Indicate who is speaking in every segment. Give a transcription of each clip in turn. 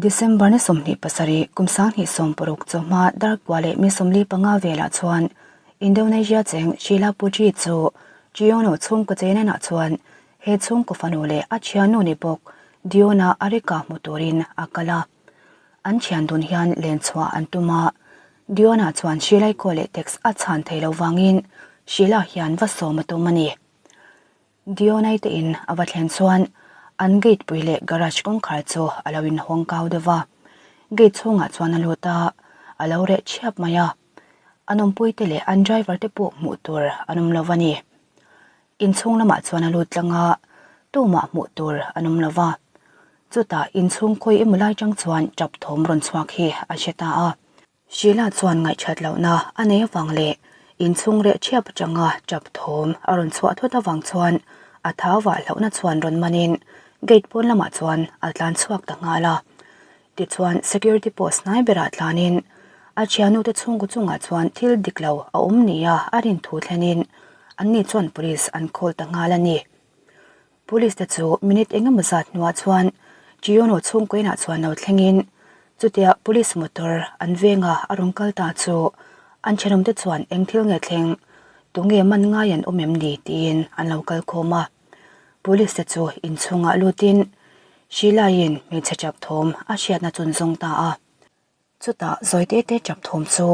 Speaker 1: December ni 27 kum 2016 chawhma dar kua leh mi 45 velah chuan Indonesia cheng Sheila Putri chu Giono chhungkaw cheinanah chuan he chhungkaw fanu leh a thiannu ni bawk Diona Arika hmu turin a kal a. An thian dun hian len chhuah an tum a, Diona chuan Sheila-i call leh text a chhan thei lo vangin Sheila hian va sawm a tum a ni. Dionai te in a va thlen chuan an gate pui leh garage kawngkhar chu a lo inhawng kau deuh va, gate chhungah chuan a lut a, a lo reh chhiap mai a. An awmpui te leh an driver te pawh hmuh tur an awm lo va ni. Inchhung lamah chuan a lut tlang a, tumah hmuh tur an awm lo va. Chutah inchhung khawi emaw lai chang chuan tap thawm rawn chhuak hi a hre ta a. Sheila chuan ngaihṭhat lohna a nei avang leh inchhung reh ṭhiap aṭanga ṭap thawm a rawn chhuah thut avang chuan a thau vah hlauhna chuan rawn manin gate pawn lamah chuan a tlan chhuak ta nghal a. Tichuan security post hnai berah tlanin a thianute chhungkaw chungah chuan thil dik lo a awm nia a rin thu thlenin anni chuan police an call ta nghal a ni. Police te chu minute eng emaw zat hnuah chuan Chiono chhungkaw inah chuan lo thlengin chutia police motor an venga a rawn kal ta chu an thenawm te chuan eng thil nge thleng tunge man ngai an awm em ni tiin an lo kal khawm a. Police te chu inchhungah lutin Sheila-in hmeichhe chap thawm a hriatna chun zawng ta a. Chutah zawi te te chap thawm chu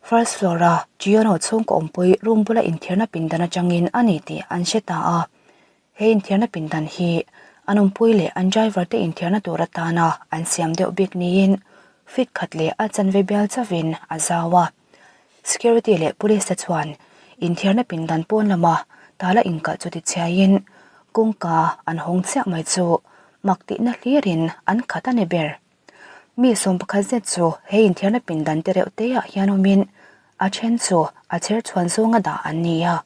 Speaker 1: first floor a Giono chhungkaw awmpui room bula inthiarna pindan atangin a ni tih an hre ta a. He inthiarna pindan hi an awmpui leh an driver te inthiarna tur atana an siam deuh bik niin feet khat leh a chanve bial chauhin a zau a. Security leh police te chuan inthiarna pindan pawn lama tala inkalh chu tichhiaiin kawngka an hawng chiah mai chu mak tihna hlirin an khat a ni ber. Mi 11 zet chu he inthiarna pindan te reuh te ah hian awmin a then chu a chher chhuan zawnga dah an ni a.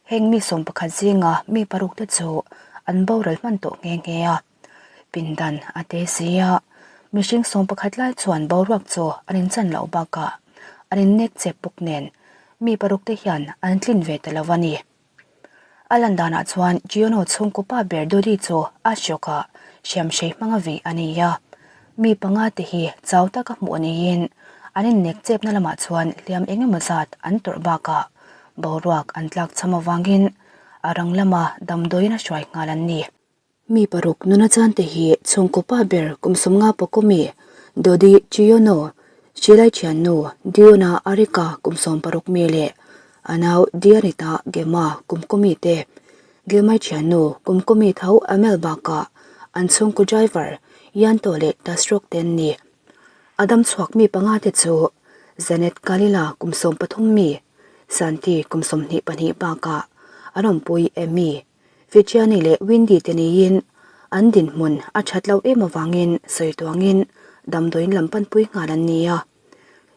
Speaker 1: Heng mi 11 zinga mi paruk te chu an boral hman tawh nghe nghe a. Pindan a te si a, mihring 11 lai chuan boruak chu an inchan loh bakah an innek chep bawk nen mi paruk te hian an tlin ve ta lo a ni. A lan danah chuan Giono chhungkaw pa ber Dodi chu a hrawkah hriamhrei hmanga vih a ni a. Mi panga te hi chau taka hmuh niin an innek chepna lamah chuan hliam eng emaw zat an tawrh bakah boruak an tlak cham avangin a rang lama damdawiin a hruai nghal an ni. Mi paruk nuna chante hi chhungkaw pa ber kum 50 Pokomi, Dodi Chiono, Shilai thiannu Diona Arika kum 60 mi leh a nau Dianita Gema kum Komi te, Gilmai thiannu kum Komi tho Amel bakah an chhungkaw driver Yanto leh Tasrok te an ni. A dam chhuak mi panga te chu Zanet Kalila kum 13 mi, Santi kum 22 bakah an awmpui Amy, Fijiani leh Windy te niin an dinhmun a that loh em avangin sawi tuangin damdawiin lam panpui nghal an ni a.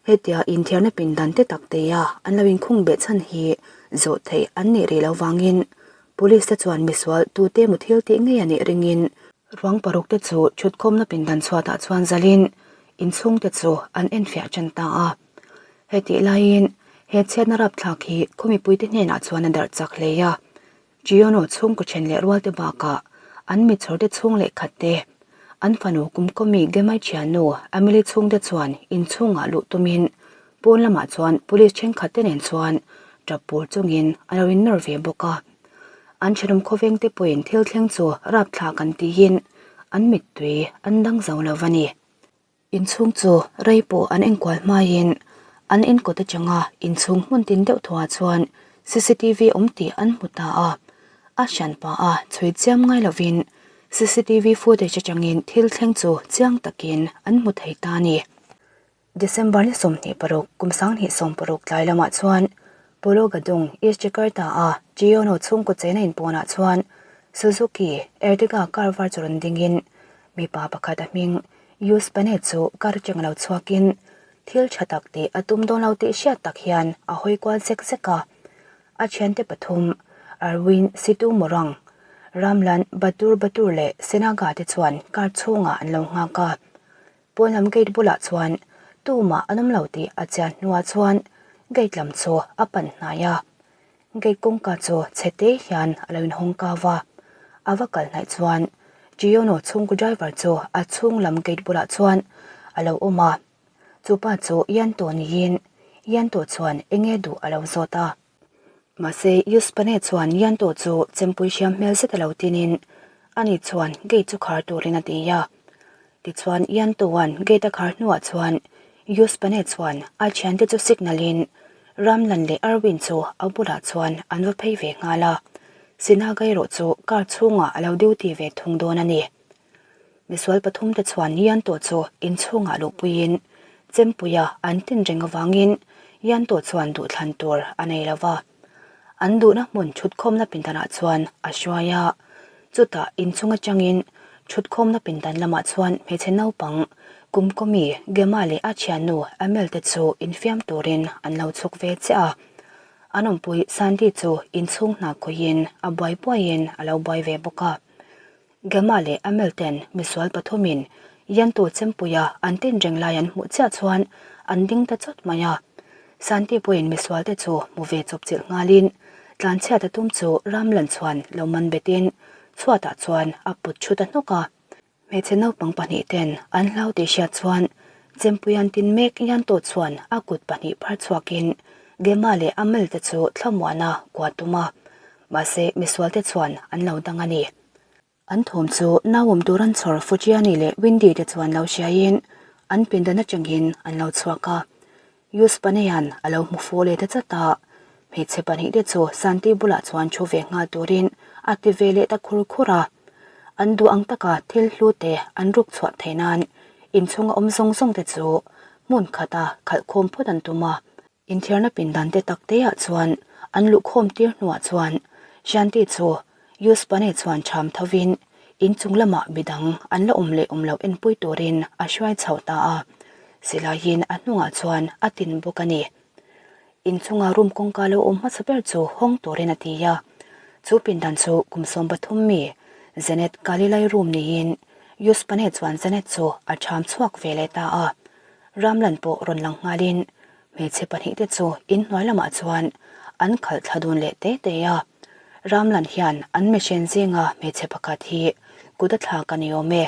Speaker 1: Hetia inthiarna pindan te tak teia an lo inkhung beh chhan hi zawh theih an nih rih loh vangin Police te chuan misual tute emaw thil tih ngei a nih ringin ruang paruk te chu thutkhawmna pindan chhuatah chuan zalin inchhungte chu an enfiah tan ta a. Hetih laiin he chhiatna rapthlak hi khaw mipuite hnenah chuan a darh chak hle a. Giono chhungkaw then leh rualte bakah an mitchhawrte chhung leh khat te, an fanu kumkawmi Gemai thiannu Emily chhungte chuan inchhungah luh tumin pawn lamah chuan police thenkhat te nen chuan tap pur chungin a lo innawr ve bawk a. An thenawm khawvengte pawhin thil thleng chu rapthlak an tiin an mittui an dang zo lo va ni. Inchhung chu rei pawh an enkual hmaiin an inkawt atanga inchhung hmun tin deuh thuah chuan cctv awm tih an hmu ta a. A hran pah a chhui chiam ngai lovin cctv footage atangin thil thleng chu chiang takin an hmu thei ta a ni. December ni 26 kum 2016 tlai lamah chuan Pulau Gadong, East Jakarta a Giono chhungkaw chena inpawnah chuan Suzuki Ertiga car var chu rawn dingin mipa pakhat a hming Yus Pane chu kar cheng lo chhuakin thil tha tak tih a tum dawn lo tih hriat tak hian a hawi kual zek zek a. A thiante pathum Arwin Situ Morang, Ramlan Batur Batur leh Senaga te chuan kar chhungah an lo nghak a. Pawn lam gate bulah chuan tumah an awm lo tih a chian hnuah chuan gate lam chu a pan hnai a. Gate kawngka chu chhe te hian a lo inhawng kau a, a va kal hnaih chuan Giono chhungkaw driver chu a chhung lam gate bulah chuan a lo awm a. Chupa chu Yanto niin Yanto chuan enge duh a lo zawt a. Mahse Yuspane chuan Yanto chu chempui hriam hmel zet a lo tinin ani chuan gate chu khar turin a ti a. Tichuan Yantoan gate a khar hnuah chuan Yuspane chuan a thiante chu signal in Ramlan leh Arwin chu a bulah chuan an va phei ve nghal a. Sinaga erawh chu car chhungah a lo duty ve thung dawn a ni. Misual pathumte chuan Yanto chu inchhungah luhpuiin Chempuia an tin reng avangin Yanto chuan duhthlan tur a nei lo va. An duhna hmun thutkhawmna pindanah chuan a hruai a, chutah inchung atangin thutkhawmna pindan lamah chuan hmeichhe naupang Kumkawmi, Gemma leh a thiannu Amel te chu infiam turin an lo chhuk ve chiah a. An awmpui Sandy chu inchhung hna khawihin a buai buaiin a lo buai ve bawk a. Gemma leh Amel ten misual pathumin Yantu Chempuia an tin reng lai an hmuh chiah chuan an ding ta chawt mai a. Santi pawhin misual te chu hmu ve chawp chilh nghalin tlanchhiat a tum chu Ramlan chuan lo man betin chhuatah chuan a put thu ta hnawk a. Hmeichhe naupang pahnih ten an hlau tih hriat chuan Chempuian tin mek Yantu chuan a kut pahnih phar chhuakin Gemma leh Amel te chu thlamuana kua tum a. Mahse misual te chuan an lo dang a ni. An thawm chu nauawm tur an chhawr Fujiani leh Windy te chuan lo hriaiin an pindan atangin an lo chhuak a. Yuspanean a lo hmu fu leh ta chat a, hmeichhe pahnihte chu Santi bulah chuan thu ve nghal turin a ti ve leh ta khur khur a. An duh ang taka thil hlu te an ruk chhuah theih nan inchhunga awm zawng zawng te chu hmun khata khalh khawm phawt an tum a. Inthiarna pindan te tak te ah chuan an luhkhawm tir hnuah chuan Shanti chu Yuspane chuan cham thovin inchung lamah midang an la awm leh awm loh enpui turin a hruai chhoh ta a, silaiin a hnungah chuan a tin bawk a ni. Inchunga room kawngka lo awm hmasa ber chu hawng turin a ti a, chu pindan chu kum 13 mi Janet Galilei room niin Yuspane chuan Janet chu a cham chhuak ve leh ta a, Ramlan pawh rawn lang nghalin Hmeichhe pahnihte chu inhnuai lamah chuan an khalh thla dun leh te te a. Ramlan hian an mihring zinga hmeichhe pakhat hi kut a thlak a ni awm e.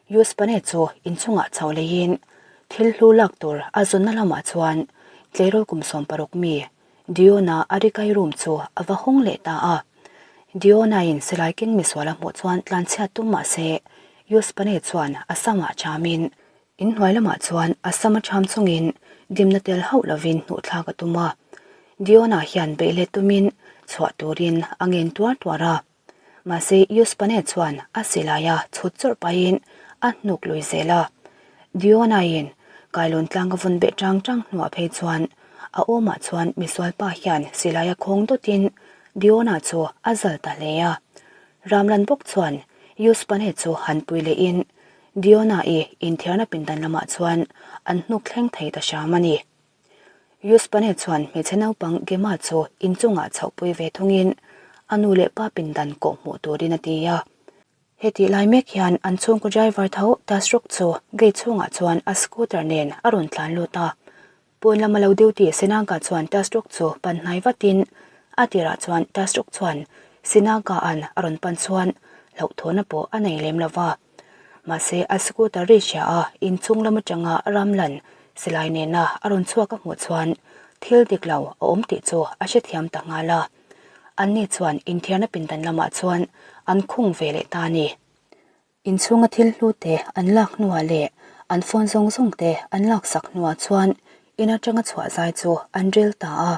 Speaker 1: Yuspane chu inchungah chho leiin thil hlu lak tur a zawnna lamah chuan tleirawl kum 60 mi Diona Arikai room chu a va hawng leh ta a. Diona-in silai keng misual a hmuh chuan tlanchhiat tum mah se Yuspane chuan a samah chamin In hnuai lamah chuan a sam a ṭham chungin dimna tel hauh lovin hnuhthlak a tum a. Diona hian beih let tumin chhuah turin a ngen tuar tuar a. Mahse Yuspane chuan a silaia chhut chawrh pahin a hnuk lui zel a. Diona-in kailawn tlang a vawn beh ṭang ṭang hnuah phei chuan a awmah chuan misualpa hian silaia khawng dawtin Diona chu a zal ta hle a. Ramlan bawk chuan Yuspane chu han pui lehin Diona-i inthiarna pindan lamah chuan an hnuk thleng thei ta hram a ni. Yuspane chuan hmeichhe naupang Gemma chu inchungah chhohpui ve thungin a nu leh pa pindan kawh hmuh turin a ti a. Hetih lai mek hian an chhungkaw driver tho Tasruk chu gate chhungah chuan a scooter nen a rawn tlan lut a. Pawn lama lo duty Sinaga chuan Tasruk chu pan hnai vatin a tirah chuan Tasruk chuan Sinaga-a'n a rawn pan chuan hlauhthawhna pawh a nei lem lo va. Mahse a scooter ri hria a inchhung lam atanga Ramlan silai nena a rawn chhuak a hmuh chuan thil dik lo a awm tih chu a hrethiam ta nghal a. Anni chuan inthiarna pindan lamah chuan an khung ve leh ta a ni. Inchhunga thil hlu te an lak hnuah leh an phone zawng zawng te an laksak hnuah chuan in atanga chhuah zai chu an rel ta a.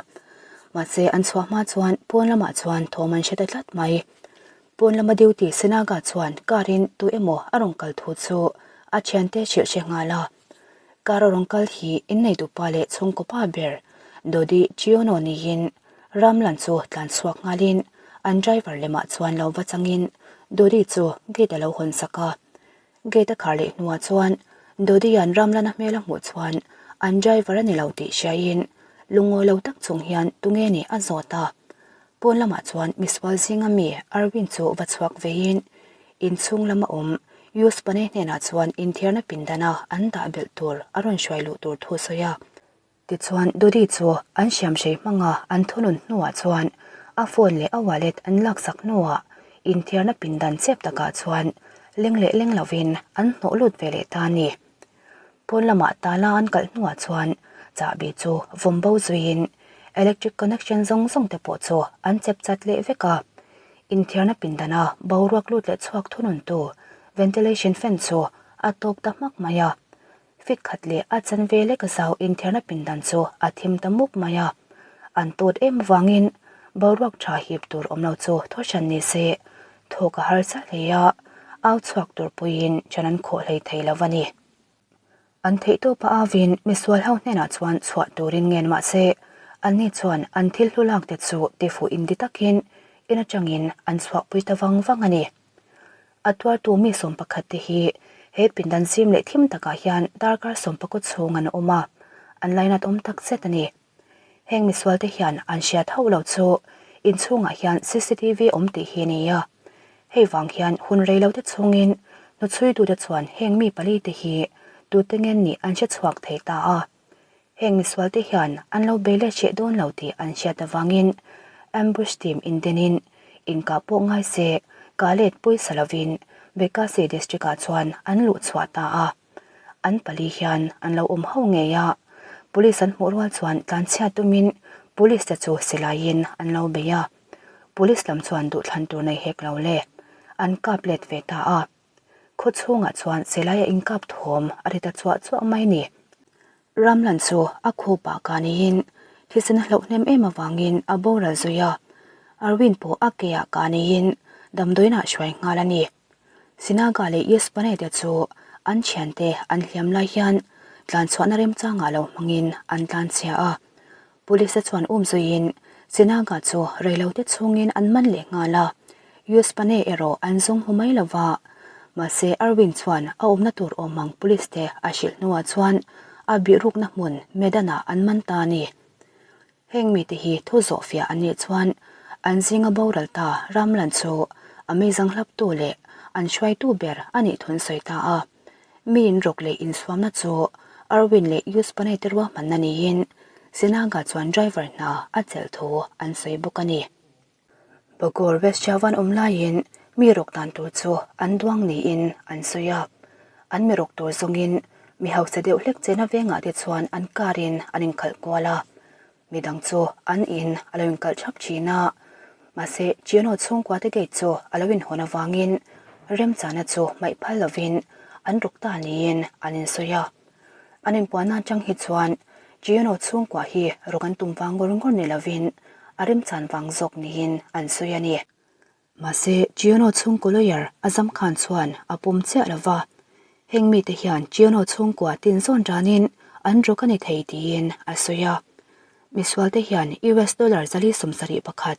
Speaker 1: Mahse an chhuah hma chuan pawn lamah chuan thawm an hre ta tlat mai. Pawn lama duty Senaga chuan car in tu emaw a rawn kal thu chu a thiante hrilh hre nghal a. Car a rawn kal hi innei duhpa leh chhungkaw pa ber Dodi Chiono niin Ramlan chu tlan chhuak nghalin an driver lemah chuan lo va changin Dodi chu gate a lo hawn sak a. Gate a khar leh hnuah chuan Dodi-a'n Ramlana hmel a hmuh chuan an driver a ni lo tih hriaiin lungawi lo tak chung hian tunge nih a zawt a. Pawn lamah chuan misual zinga mi Arvin chu va chhuak veiin inchhung lama awm Yuspane hnenah chuan inthiarna pindana an dah belh tur a rawn hruai luh tur thu sawi a. Tichuan Dodi chu an hriamhrei hmanga an thunun hnuah chuan a phone leh a wallet an laksak hnuah inthiarna pindan chep takah chuan Leng leh leng lovin an hnawh lut ve leh ta a ni. Pawn lamah tala an kalh hnuah chuan chahbi chu vawm bo zuiin electric connection zawng zawng te pawh chu an chep chat leh vek a. Inthiarna pindana boruak lut leh chhuak thununtu ventilation fan chu a tawp ta hmak mai a. Fit khat leh a chanve lek zau inthiarna pindan chu a thim ta mup mai a. An tawt em avangin boruak tha hip tur awm lo chu thaw hran ni se thawk a harsa hle a, au chhuak tur puiin chan an khawh hlei thei lo a ni. An theihtawpa avin misual ho hnenah chuan chhuah turin ngen mah se, anni chuan an thil hlu lak te chu tifuh indi takin in atangin an chhuahpui ta vang vang a ni. A tuartu mi 11 te hi he pindan zim leh thim takah hian darkar sawmpakaw chhung an awm a, an lainat awm tak zet a ni. Heng misual te hian an hriat hauh lo chu inchhungah hian cctv awm tih hi a ni a. Hei vang hian hun rei lo te chhungin hnuchhuitute chuan heng mi pali te hi tute ngen nih an hre chhuak thei ta a. Heng misual te hian an lo bei let hreh dawn lo tih an hriat avangin ambush team indenin inkah pawh ngai se kah let pawisa lovin Bekasi district ah chuan an luh chhuah ta a. An pali hian an lo awm ho ngei a, police an hmuh rual chuan tlanchhia tumin police te chu silaiin an lo bei a. Police lam chuan duhthlan tur nei hek lo le, an kap let ve ta a. Khaw chhungah chuan silaia inkap thawm a ri ta chuah chuah mai ni. Ramlan chu a khupah ka niin thisen a hlauh hnem em avangin a boral zui a, Arwin pawh a keah ka niin damdawiinah hruai nghal a ni. Sinaga leh Yespane te chu an thiante an hliam lai hian tlanchhuahna remchangah lo hmangin an tlanchhia a. Police te chuan um zuiin Sinaga chu reilote chhungin an man leh nghal a, Yespane erawh an zawng hmu mai lova. Mahse Arvind chuan a awmna tur awm ang police te a hrilh hnuah chuan a bihrukna hmun Medan-ah an man ta a ni. Heng mite hi thu zawhfiah an nih chuan an zinga boral ta Ramlan chu a meizang hlaptu leh an hruaitu ber a nih thun sawi ta a. Mi inrawk leh insuamna chu Arwin leh Yuspanay te ruahmanna niin Sinaga chuan driver hna a chelh thu an sawi bawk a ni. Bogor West Javan awm laiin mi rawk dan tur chu an duang niin an sawi a. An mi rawk tur zawngin mi hausa deuh hlek chena vengah te chuan an car in an inkhalh kual a. Midang chu an in a lo inkalh thap thin a. Mahse, Chiano chhungkua te gate chu a lo inhawn avangin remchana chu hmaih phal lovin an rawk ta niin an insawi a. An inpuahna atang hi chuan Giono chhungkua hi rawk an tum vang ngawr ngawr ni lovin a remchan vang zawk niin an sawi a ni. Mahse, Giono chhungkaw lawyer Azam Khan chuan a pawm chiah lo va, heng mite hian Giono chhungkua tin zawn ranin an rawk a ni thei tiin a sawi a. Misualte hian US dollar 471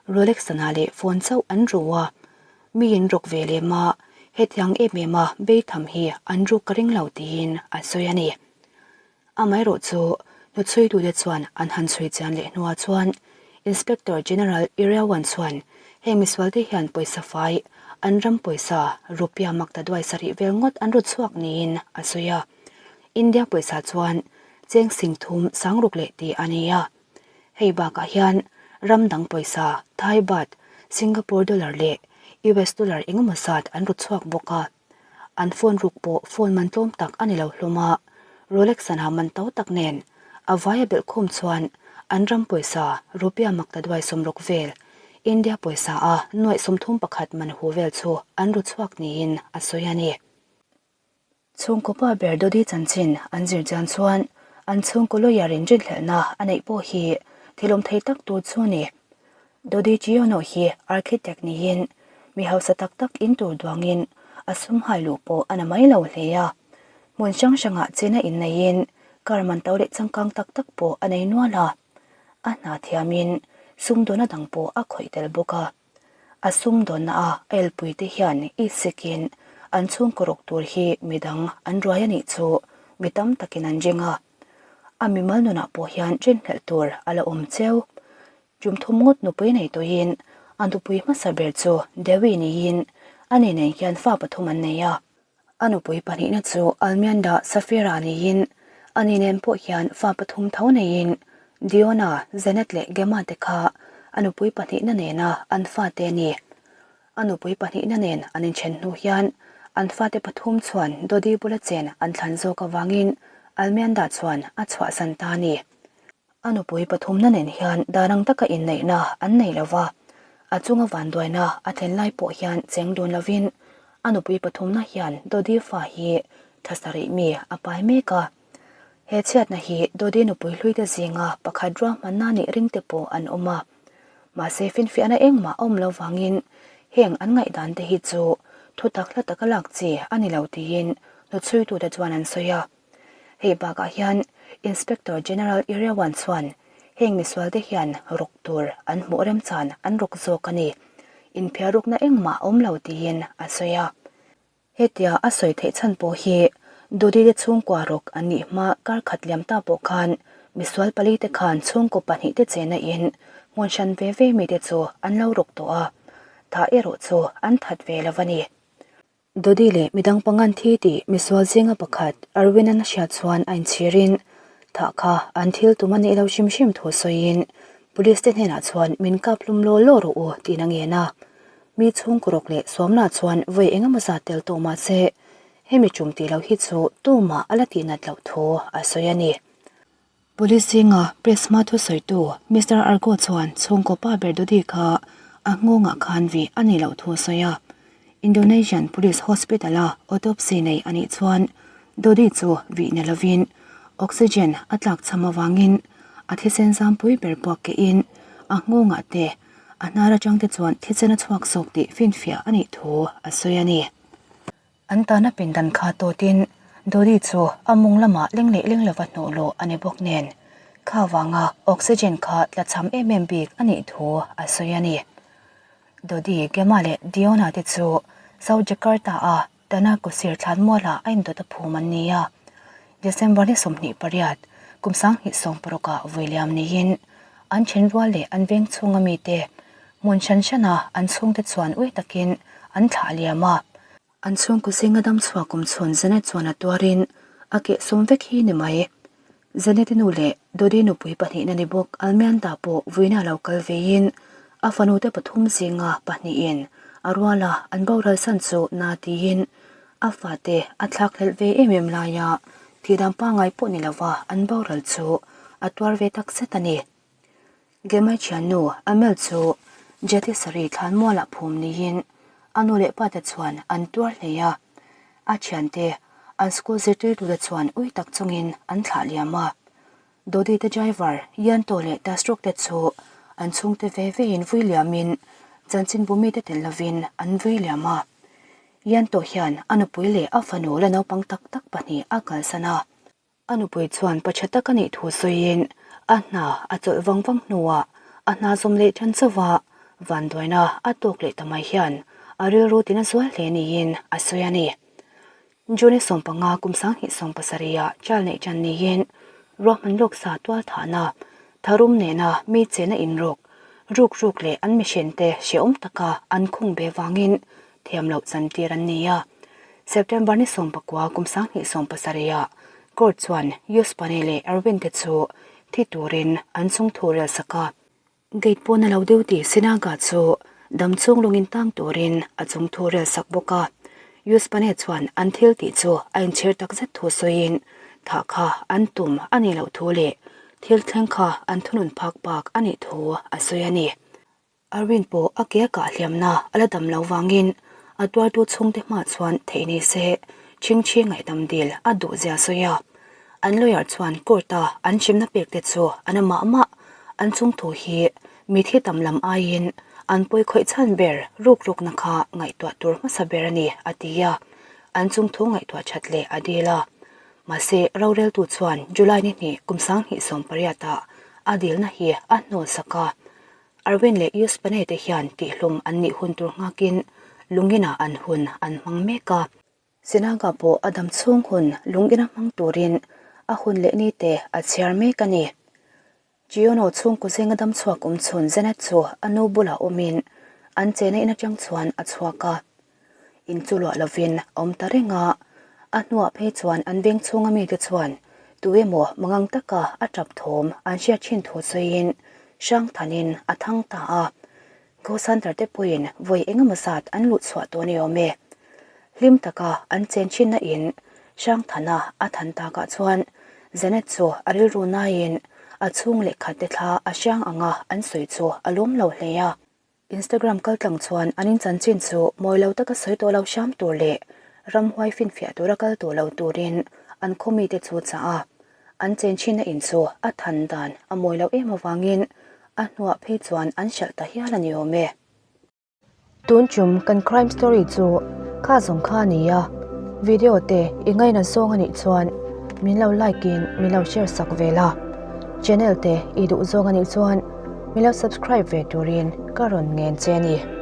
Speaker 1: Rolex sana leh phone chauh an ru a, Mi in rawk ve lem a, hetiang em em a beitham hi an ruk ka ring lo tiin a sawi a ni. Amaherawh chu hnuchhuitute chuan an han chhui chian leh hnuah chuan Inspector General Irawan chuan heng misualte hian pawisa fai, an ram pawisa rupia makta duai sarih vel ngawt an rut chhuak niin a sawi a. India pawisa chuan cheng sing thum sang ruk leh tih a ni a. Hei bakah hian ram dang pawisa, Thai baht, Singapore dollar leh US dollar engemaw zat an rut chhuak bawk a. An phone ruk pawh phone man tlawm tak a ni lo hlawm a, Rolex sana man to tak nen a vaia belhkhawm chuan an ram pawisa rupia makta duai sawmruk vel, India pawisa a nuaih 31 man hu vel chu an ru chhuak niin a sawi a ni. Chhungkaw pa ber Dodi chanchin an zir chian chuan an chhungkaw lawyer in rinhlelhna a neih pawh hi thil awm thei tak tur chu a ni. Dodi Giono hi architect niin mi hausa tak tak in tur duangin a sum hai luh pawh a na mai lo hle a. Hmun hrang hrangah chena inneiin car man to leh changkang tak tak pawh a nei nual a. A hna thiamin sumdawna dang pawh a khawih tel bawk a. A sumdawnna a elpui te hian i sikin an chhungkaw rawk tur hi midang an ruai a nih chu mi tam takin an ring a. A mimal nunah pawh hian rinhlelh tur a la awm cheu. Tum thum ngawt nupui nei tawhin a nupui hmasa ber chu Dewi niin ani nen hian fa pathum an nei a. A nupui pahnihna chu Almianda Safira niin ani nen pawh hian fa pathum tho neiin Diona, Zenet leh Gemma te kha a nupui pahnihna nena an fate a ni. A nupui pahnihna nen an inthen hnu hian An fate pathum chuan Dodi bula chen an thlan zawk avangin Almianda chuan a chhuahsan ta a ni. A nupui pathumna nen hian darang taka inneihna an nei lo va, a chunga vanduaina a thlen lai pawh hian cheng dun lovin a nupui pathumna hian Dodi fa hi tha sarih mi a pai mek a. He chhiatna hi Dodi nupui hluite zinga pakhat ruahmanna nih ringte pawh an awm a. Mahse finfiahna engmah a awm lo vangin heng an ngaihdan te hi chu thutak hla taka lak chi a ni lo tiin hnuchhuitute chuan an sawi a. Hei bakah hian Inspector General Irawan chuan heng misualte hian ruk tur an hmuh remchan an ruk zawk a ni. Inphiarrukna engmah a awm lo tiin a sawi a. Hetia a sawi theih chhan pawh hi Dodile chhungkua ruk an nih hma kar khat liam ta pawh khan misual palite khan chhungkaw pahnihte chena in hmun hran ve ve mite chu an lo ruk tawh a, tha erawh chu an that ve lo a ni. Dodi leh midang pangan thi tih misual zinga pakhat Arwin-a'n a hriat chuan a inchhirin thah kha an thil tum a nih lo hrim hrim thu sawiin Police te hnenah chuan min kap hlum law law rawh u tiin a ngen a. Mi chhungkaw rawk leh suamna chuan vawi engemaw zat tel tawh mah se hemi tum tih loh hi chu tumah a la tihnat loh thu a sawi a ni. Police zinga press hma thusawitu Mister Argo chuan chhungkaw pa ber Dodi kha a nghawngah khan vih a nih loh thu a sawi a. Indonesian Police Hospital-a autopsy nei a nih chuan Dodi chu vih ni lovin oxygen a tlak cham avangin a thisen zampui ber puak kehin a nghawngah te a hnar atang te chuan thisen a chhuak zawk tih finfiah a nih thu a sawi a ni. An tana pindan kha tawtin Dodi chu a mung lamah leng leh leng lova hnawh luh a ni bawk nen, kha vanga oxygen kha tla cham em em bik a nih thu a sawi a ni. Dodi, Gemma leh Diona te chu South Jakarta-a Tanah Kusir thlanmualah a indawt a phum an ni a. December ni 28, kum 2016-ah vui liam niin an thenrual leh an veng chhunga mite hmun hran hrana an chhungte chuan ui takin an thlah liam a. An chhungkaw zinga dam chhuah kum chhun Janet chuan a tuarin a keh sawm vek hi ni mai. Janet-i nu leh Dodi nupui pahnihna ni bawk Almianta pawh vuina lo kal veiin a fanute pathum zinga pahnihin a ruala an boral san chu na tiin a fate a thlak hlelh ve em em laia thihdan pangngai pawh ni lova an boral chu a tuar ve tak zet a ni. Gemai thiannu Amel chu Jatisari thlanmualah phum niin a nu leh pate chuan an tuar hlei a, a thiante an school zirtirtute chuan ui tak chungin an thlah liam a. Dodi te driver Yanto leh Tastruk te chu an chhungte ve vein vui liamin chanchinbu mite tel lovin an vui liam a. Yanto hian a nupui leh a fanu la naupang tak tak pahnih a kalsan a. A nupui chuan pa tha tak a nih thu sawiin a hna a chawlh vang vang hnuah a hna zawm leh tan chauh a, vanduaina a tawk leh ta mai hian a rilru tina zual hle niin a sawi a ni. June 15 kum 2017 ah child neih tan niin ruahman lawk sa tual thahna tharum nena mi chena inruk, ruk ruk leh an mihriente hrehawm taka an khung be vangin thiam loh chantir an ni a. September ni 19 kum 2017 ah court chuan Yuspane leh Erwin te chu thi turin an chungthu rel sak a. Gate pawna lo deuh tih Sinaga chu dam chhung lungin tang turin a chungthu rel sak bawk a. Yuspane chuan an thil tih chu a inchhir takzet thu sawiin thah kha an tum a nih loh thu leh thil thleng kha an thunun phak bak a nih thu a sawi a ni. Arwin pawh a ke a kah hliamna a la dam lo vangin a tuartu chhungte hma chuan theih ni se chhingchhi ngaihdam dil a duh zia sawi a. An lawyer chuan court a an hrimna pek te chu an a mah mah an chungthu hi mithi tam lam aiin an pawi khawih chhan ber ruk rukna kha ngaihtuah tur hmasa ber a ni a ti a, an chungthu ngaihtuah that leh a dil a. Mahse roreltu chuan July ni hnih kum 2018 ah a dilna hi a hnawl sak a. Arwin leh Yuspane te hian tihhlum an nih hun tur nghakin lungina an hun an hmang mek a. Sinaga pawh a dam chhung hun lungina hmang turin a hun leh ni te a chhiar mek a ni. Giono chhungkaw zinga dam chhuak awm chhun Janet chu a nu bulah awmin an chena in atang chuan a chhuak a. In chu luah lovin a awm ta reng a, a hnuah phei chuan an veng chhunga mite chuan tu emaw mangang taka a tap thawm an hriat thin thu sawiin hrang thanin a thang ta a. Ghost Hunter te pawhin vawi engemaw zat an luh chhuah tawh a ni awm e. Hlim taka an chen thinna in Hrangthana a than takah chuan Janet chu a rilru naiin a chhung leh khat te thla a hrang anga an sawi chu a lawm lo hle a. Instagram kaltlang chuan an inchanchin chu mawi lo taka sawi tawh lo hram tur leh ramhuai finfiah tura kal tawh lo turin an khaw mite chu chah a. An chenchhinna in chu a than dan a mawi lo em avangin a hnuah phei chuan an hralh ta hial a ni awm e. Tun chum kan crime story chu kha zawng kha a ni a, video te i ngaina zawng a nih chuan min lo like in min lo share sak ve la, channel te i duh zawng a nih chuan min lo subscribe ve turin ka rawn ngen che a ni.